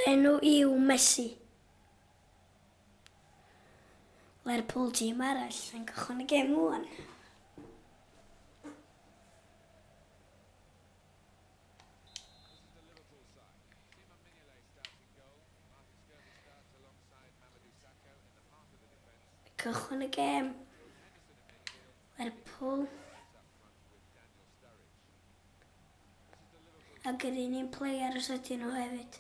Enw yw Messi. Lerpwl tîm arall yn cychwyn y gêm ŵan. Cychwyn y gêm. Lerpwl. Ac yr un un players ydyn nhw hefyd.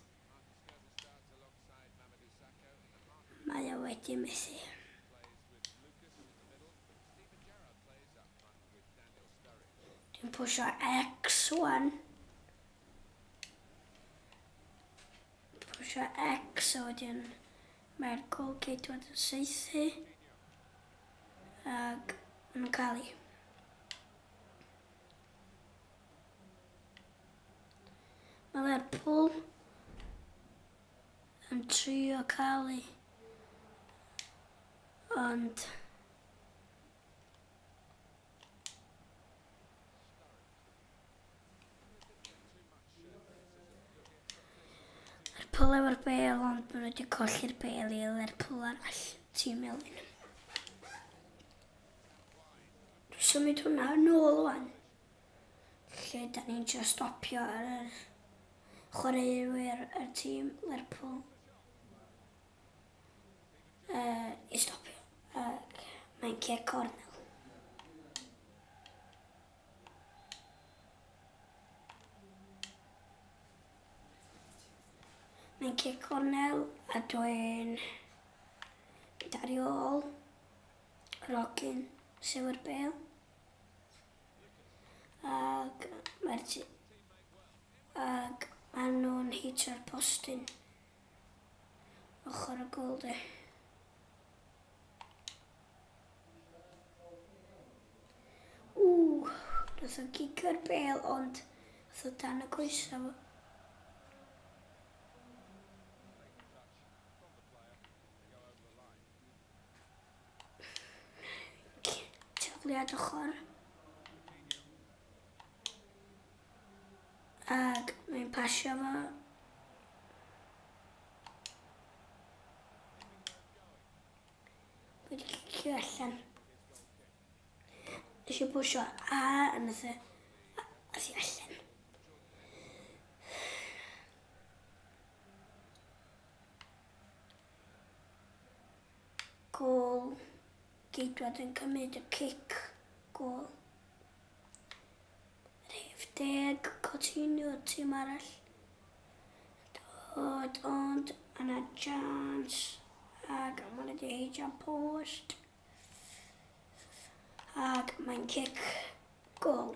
Mae o wedi methu. Dwi'n pwysio X wan. Pwysio X a wedyn mae'r gol ceidwad yn saethu. Ac maen nhw'n cael ei. Mae Lerpwl yn trio cael ei, ond Lerpwl efo'r bêl, ond maen nhw wedi colli'r bêl i Lerpwl arall, tîm melyn. Dwi'n symud hwnna yn ôl wan. Lle da ni'n trio stopio ar yr chwaraewyr y tîm Lerpwl i stopio. Ac mae'n cic cornel. Mae'n cic cornel a dwi'n mynd ar ei ôl. Rogin sef yr bêl. Ac mae'r ti... Ac maen nhw'n hitio'r postyn. Ochr y gôl de. Ww, nath o gicio'r bêl ond nath o dan y coesau fo. Tafliad ochr. Ac mae'n pasio fo. Wedi cicio allan. Nes i bwysio A a nath e ath i allan. Gôl. Geidwad yn cymryd y cic. Gôl. Rhif 10, Coutinho, tîm arall. Dod, ond yna chance. Ac mae'n wedi heidio'n post. Ac mae'n cic gôl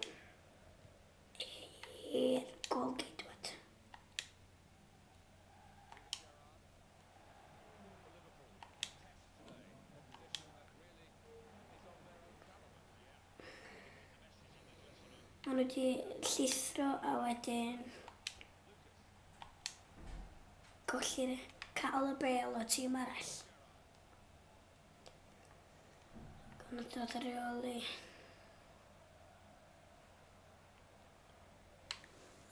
i'r gôl geidwad. Maen nhw wedi llithro a wedyn colli'r cael y bêl o tîm arall. Maen nhw'n dod ar reoli.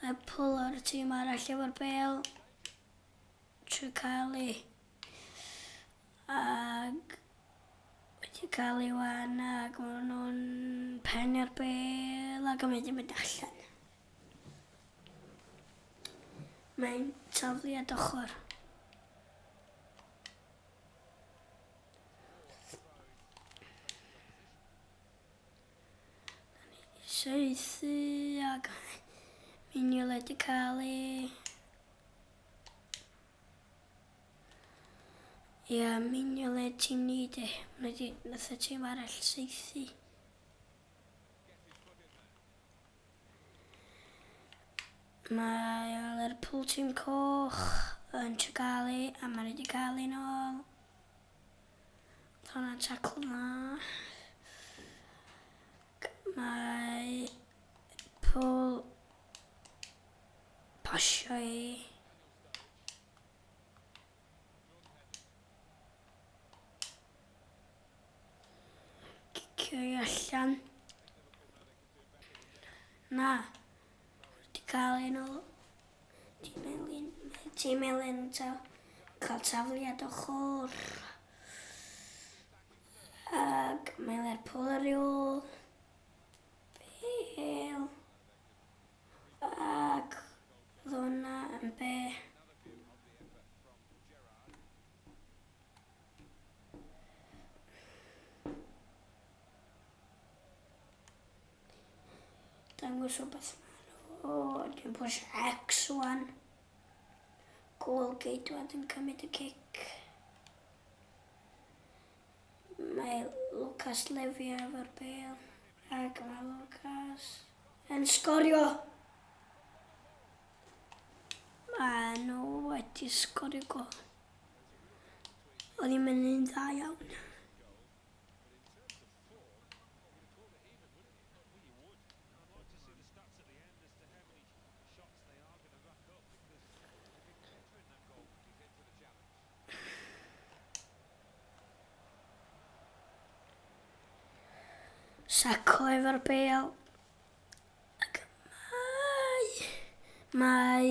Lerpwl o'r tîm arall efo'r bêl. Trio cael ei. Ag wedi cael ei wan ac maen nhw'n penio'r bêl ac yn mynd i mynd allan. Mae'n tafliad ochr. Saethu ac Mignolet wedi cael ei... Ia, Mignolet tîm ni de. Wedi, nath y tîm arall saethu. Mae Lerpwl tîm coch yn Tregalu a mae wedi cael ei nôl. Oedd hwnna'n tacl dda. Mae Paul pasio i. Cicio i allan. Na. Wedi cael un o. Di melyn. Tîm Melyn cael tafliad ochr. Ac mae Lerpwl ar ôl. Bale. Ac ddona yn be. Dangos rhywbeth maen nhw. O, dwi'n push X wan. Gôl geidwad yn cymryd y cic. Mae Lucas Levy efo'r bêl. Ac mae Lucas yn sgorio. Mae nhw wedi sgorio gol. Oedd hi'n mynd yn dda iawn. Sacco efo'r bêl. Ac mae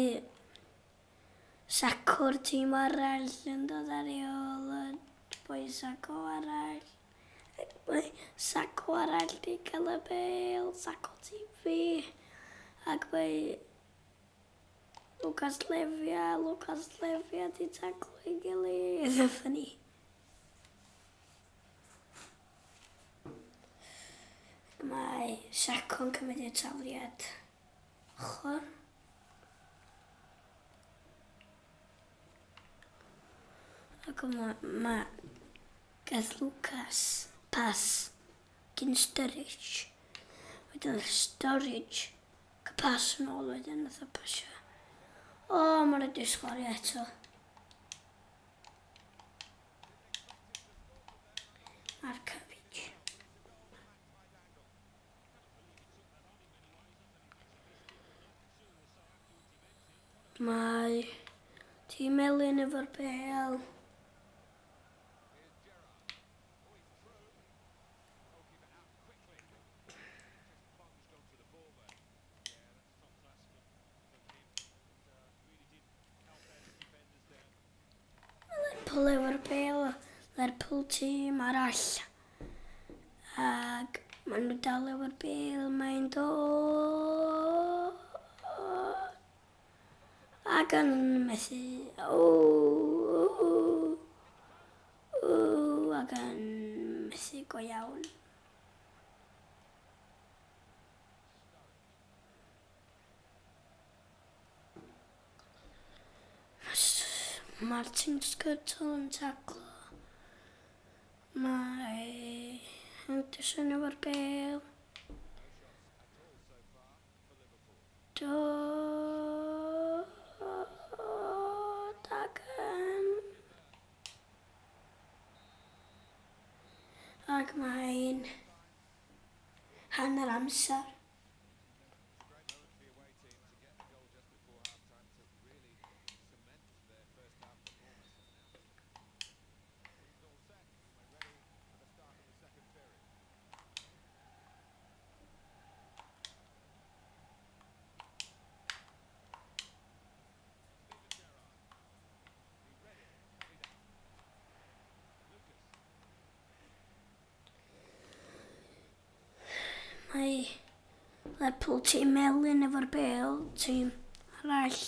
Sacco'r tîm arall yn dod ar ei ôl y boi Sacco arall. Ac mae Sacco arall di cael y bêl, Sacco tîm fi. Ac mae Lucas Levia di taclo ei gilydd. Funny. Mae Sacco'n cymryd y tafliad ochr. Ac mae gath Lucas pas gyn Sturridge. Wedyn Sturridge cael pas yn ôl wedyn nath o pasio. O, mae'n rhaid i sgorio eto. Markovic. Mae tîm Melyn efo'r bêl. Lerpwl efo'r bêl, Lerpwl tîm arall. Ac maen nhw dal efo'r bêl, mae'n dod. Ac yn methu. Ac yn methu go iawn. Martin Skrtel yn taclo. Mae Henderson efo'r bêl. Dod ac yn. Ac mae'n hanner amser. Mae Lerpwl tîm melyn efo'r bêl, tîm arall.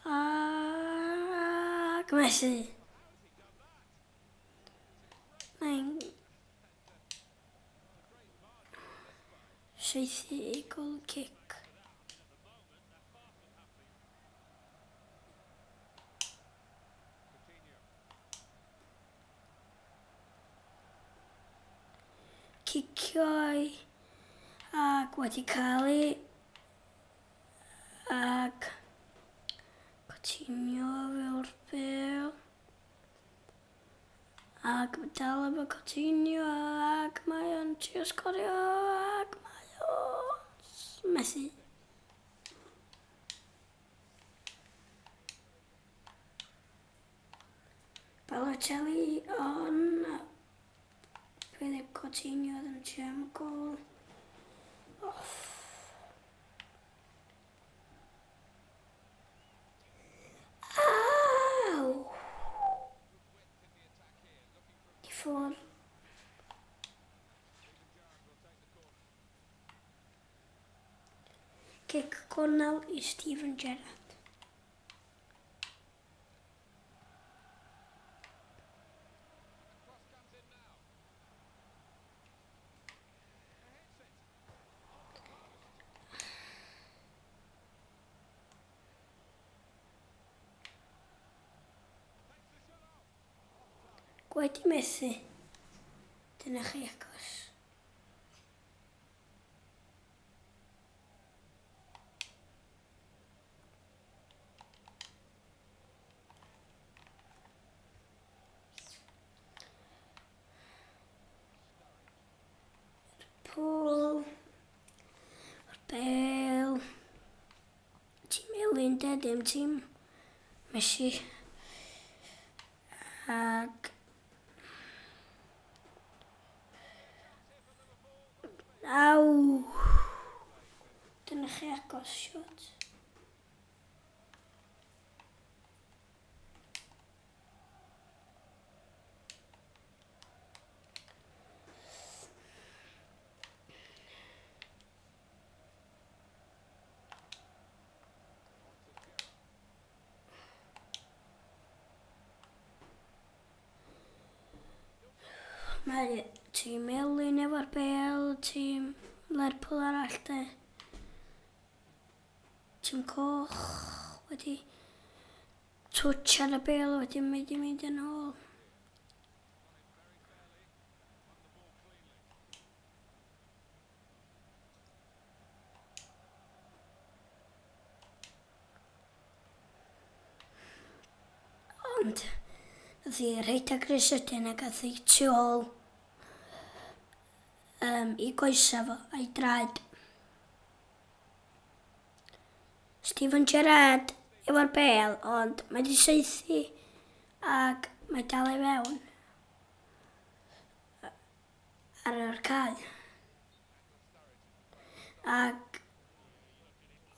Ac methu. Mae'n saethu i goal kick. Cicio ac wedi cael ei ac Coutinho efo'r bêl ac dal efo Coutinho ac mae o'n trio sgorio ac mae o'n methu. Balotelli on Philip Coutinho ddim trio am y gôl. Off. Cic cornel i Steven Gerrard. Wedi methu. Dyna chi agos. Pôl. Bel. Tîm Elin de, dim tîm Messi. Ag Aw! Dyna chi agos shot. Mae tîm Elin efo'r bel, tîm Lerpwl arall de. Tîm coch wedi touch ar y bel wedi mynd i mynd yn ôl. Ond nath hi rhedeg rhy sydyn a gath hi tu ôl i goesa fo a'i draed. Steven Gerrard efo'r bel, ond mae di saethu ac mae dal i fewn ar yr cae. Ac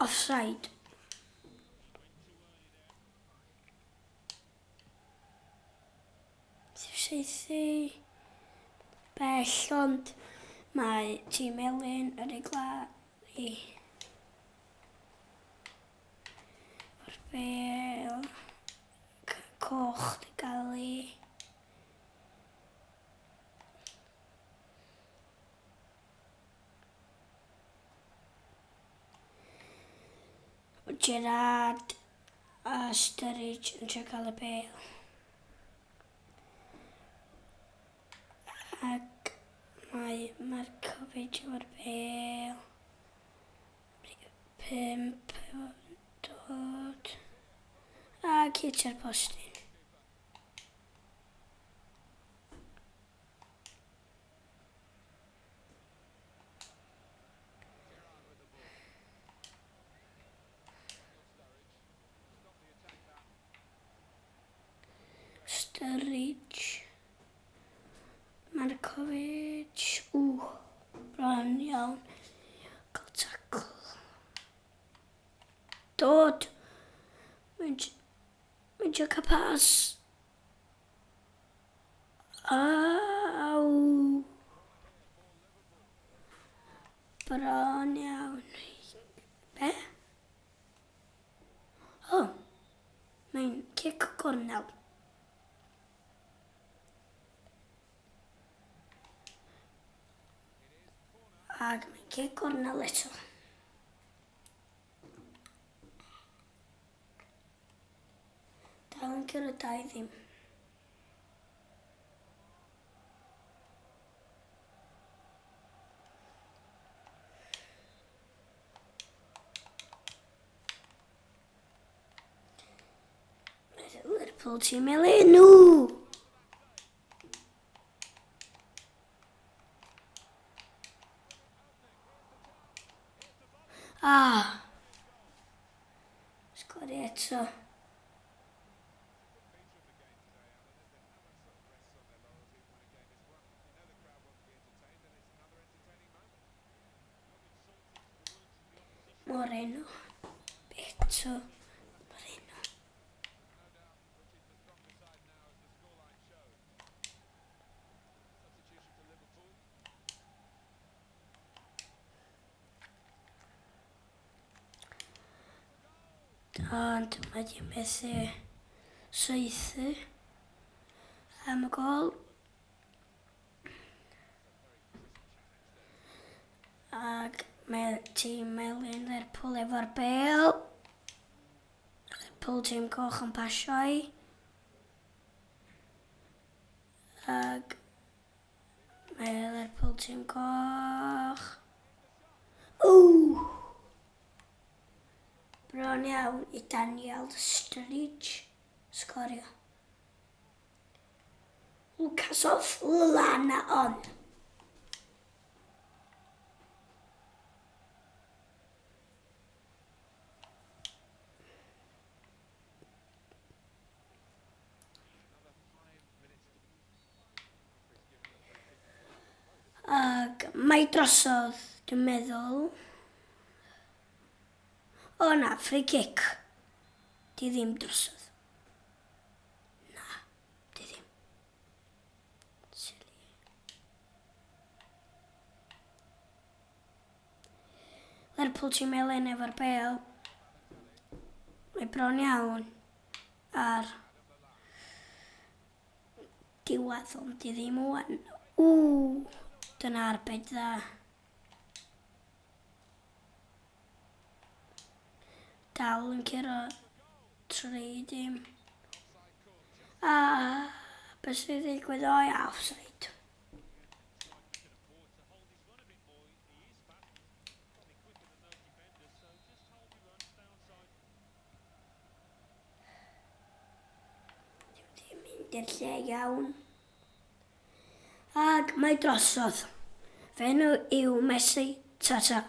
offside. Saethu bell, ond mae tîm Elin yn ei gladdu. O'r bel coch di gael ei Gerrard a Sturridge yn trio cael y bel. Ac mae Markovic efo'r bel. 5 dod. Ac hitio'r postyn. Sturridge. Markovic. Bron iawn. Cael tackle. Dod. Mae'n cael pas. Aw. Bron iawn. Be? O. Mae'n cic cornel. Ac mae'n cic cornel eto. Dal yn curo 2-0. Liverpool tîm Elin. No! Ah! Sgori eto. Moreno. Beto. Moreno. Ond mae di methu saethu am y gol. Ac mae tîm melyn Lerpwl efo'r bêl. Lerpwl tîm coch yn pasio i. Ac mae Lerpwl tîm coch. Ww! Bron iawn i Daniel Sturridge sgorio. Lucas off, Lallana on. Ac mae drosodd, dwi'n meddwl. O na, free kick. Di ddim drosodd. Na, di ddim. Silly. Lerpwl tîm melyn efo'r bêl. Mae bron iawn ar diwedd, ond di ddim wan. Ww, dyna arbed dda. Dal yn curo 3-0. A beth sydd wedi digwydd? O ia, offside. Wedi mynd i'r lle iawn. Ac mae drosodd. Fy enw yw Messi. Ta-ta.